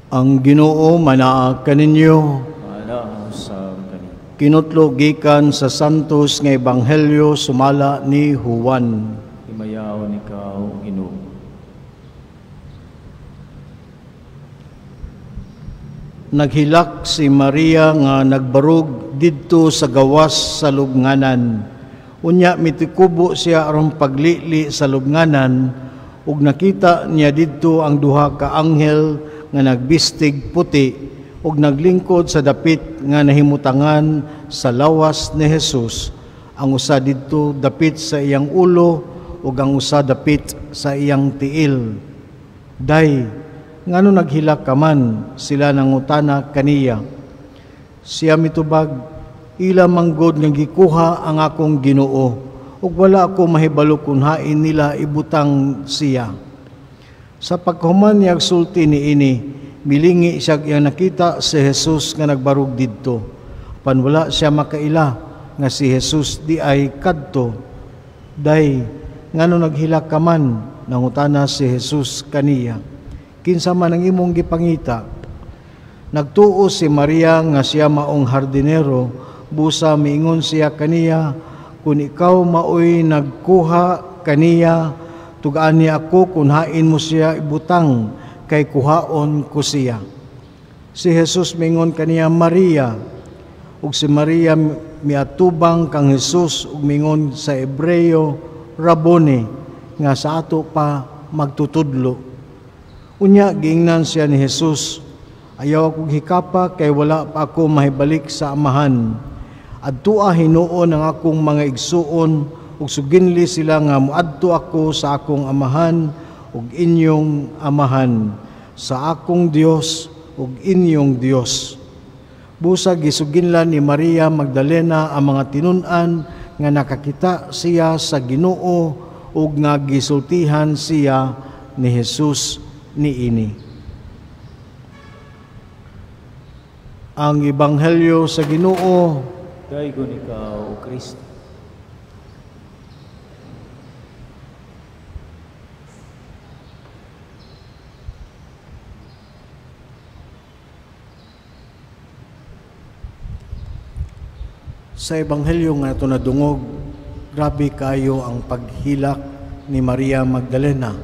Ang Ginoo manaa kaninyo. Manaa sa kani. Kinutlo gikan sa Santos nga Ebanghelyo sumala ni Juan. Himayaon ikaw, Ginoo. Naghilak si Maria nga nagbarug didto sa gawas sa lubnganan. Unya mitikubo siya aron paglili sa lubnganan ug nakita niya didto ang duha ka anghel nga nagbistig puti ug naglingkod sa dapit nga nahimutangan sa lawas ni Jesus. Ang usa didto dapit sa iyang ulo ug ang usa dapit sa iyang tiil. Day, ngano naghilak ka man? Sila nangutana kaniya. Siya mitubag, ila manggod nga gikuha ang akong Ginoo ug wala ako mahibalo kun hain nila ibutang siya. Sa pagkahuman niya sulti niini, milingi siya iyang nakita si Jesus nga nagbarug didto. Apan wala siya makaila nga si Jesus di ay kadto. Day, ngano naghilak ka man? Nangutana si Jesus kaniya. Kinsa man ang imong gipangita? Nagtuo si Maria nga siya maong hardinero, busa miingon siya kaniya, kun ikaw maoy nagkuha kaniya, tugaan niya ako kung hain mo siya ibutang, kay kuhaon ko siya. Si Jesus mingon kaniya, Maria. Ug si Maria miatubang kang Jesus ug mingon sa Hebreo, Raboni, nga sa ato pa magtutudlo. Unya giingnan siya ni Jesus, ayaw akong hikapa kay wala pa ako mahibalik sa Amahan. Adtoa hinuon ang akong mga igsuon ug suginli sila nga moadto ako sa akong Amahan ug inyong Amahan, sa akong Dios ug inyong Dios. Busa gisuginlan ni Maria Magdalena ang mga tinun-an nga nakakita siya sa Ginoo ug nga gisultihan siya ni Jesus niini. Ang Ebanghelyo sa Ginoo. Daygon ikaw, O Kristo. Sa Ebanghelyo nga ato nadungog, grabe kayo ang paghilak ni Maria Magdalena.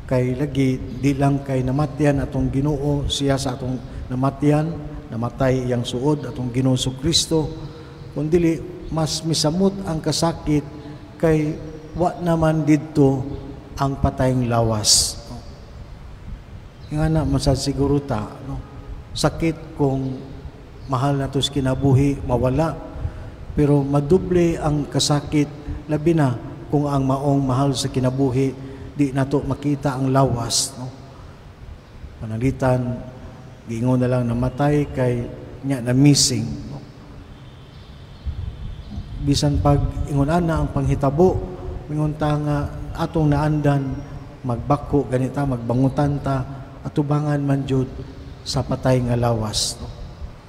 Kay lagi di lang kay namatyan atong Ginoo, siya sa atong namatyan, namatay iyang suod atong Ginoo Kristo, kundili mas misamot ang kasakit kay wa naman didto ang patayng lawas. Nga na masad siguro ta, no? Sakit kung mahal na tos kinabuhi mawala, pero madoble ang kasakit labi na kung ang maong mahal sa kinabuhi di nato makita ang lawas, no? Panalitan giingon na lang namatay kay nya na missing, no? Bisan pag ingon ana ang panghitabo, mingon ta nga atong naandan magbako ganita, magbangutan ta, atubangan man jud sa patay nga lawas, no?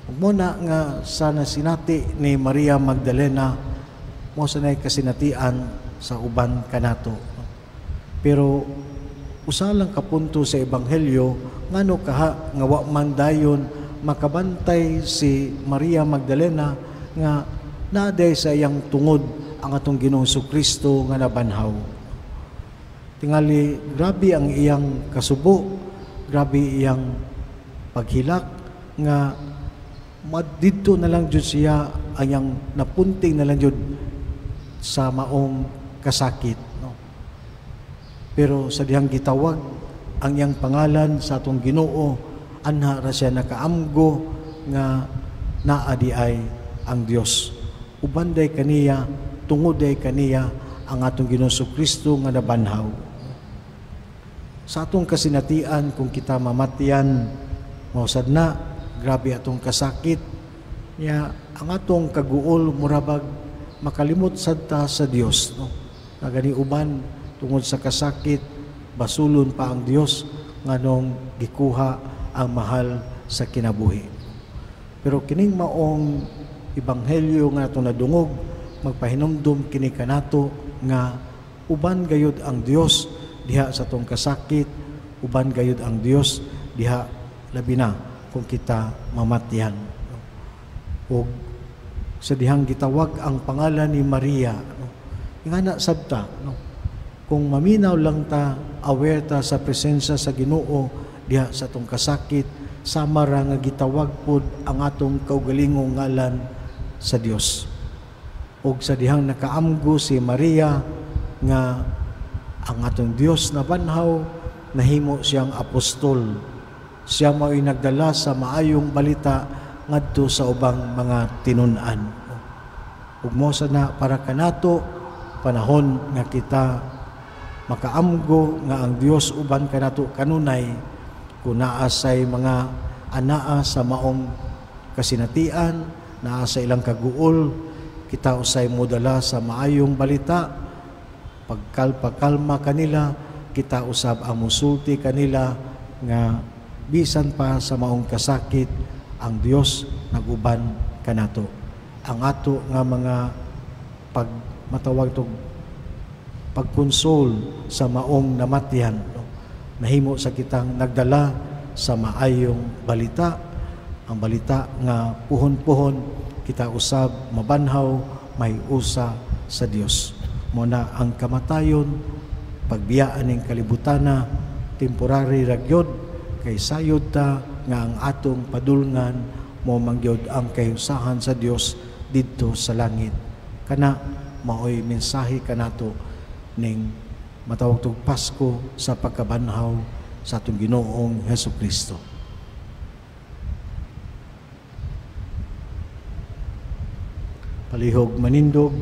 Ug mo na nga sana sinati ni Maria Magdalena, mo sanay kasinatian sa uban kanato. Pero usa lang kapunto sa Ebanghelyo ngano kaha nga wa man dayon makabantay si Maria Magdalena nga naaday sa iyang tungod ang atong Ginoong Kristo nga nabanhaw. Tingali grabe ang iyang kasubo, grabe iyang paghilak nga didto na lang jud siya ang iyang napunting na lang jud sa maong kasakit, no? Pero sa dihang gitawag ang iyang pangalan sa atong Ginoo, anha ra siya nakaamgo nga naa di ay ang Dios. Uban day kaniya, tungod day kaniya ang atong Ginoong Kristo nga nabanhaw. Sa atong kasinatian kung kita mamatyan, mausad na grabe atong kasakit niya, ang atong kaguol murabag makalimot sad ta sa Dios, no? Nagani uban tungod sa kasakit basulon pa ang Dios nganong gikuha ang mahal sa kinabuhi. Pero kining maong ebanghelyo nga atong nadungog, magpahinumdum kini kanato nga uban gayud ang Dios diha sa atong kasakit, uban gayud ang Dios diha, labi na kung kita mamatyan, no? Ug sa dihang gitawag ang pangalan ni Maria, no? Ingana sabta, no? Kung maminaw lang ta, aware ta sa presensya sa Ginoo diha sa atong kasakit, sama ra nga gitawag pod ang atong kaugalingong ngalan sa Dios. Ug sa dihang nakaamgo si Maria nga ang atong Dios na banhaw, nahimo siyang apostol. Siya mao'y nagdala sa maayong balita ngadto sa ubang mga tinun-an. Ug mo na para kanato, panahon nga kita makaamgo nga ang Dios uban kanato kanunay, kung naa say mga anaa sa maong kasinatian, naa sa ilang kaguol, kita usay modala sa maayong balita, pagkalpakalma kanila, kita usab ang musulti kanila nga bisan pa sa maong kasakit, ang Dios naguban kanato. Ang ato nga mga pag matawag tog pagkonsol sa maong namatyan, no? Nahimo sa kitang nagdala sa maayong balita, ang balita nga puhon-puhon kita usab mabanhaw, may usa sa Dios. Mo na ang kamatayon, pagbiyaan ning kalibutana, temporary ra gyud, kay sayod ta nga ang atong padulngan mo mangyod ang kahiusahan sa Dios didto sa langit. Kana maoy mensahe kanato ning matawag tog Pasko sa pagkabanhaw sa atong Ginoong Hesus Kristo. Palihog manindog.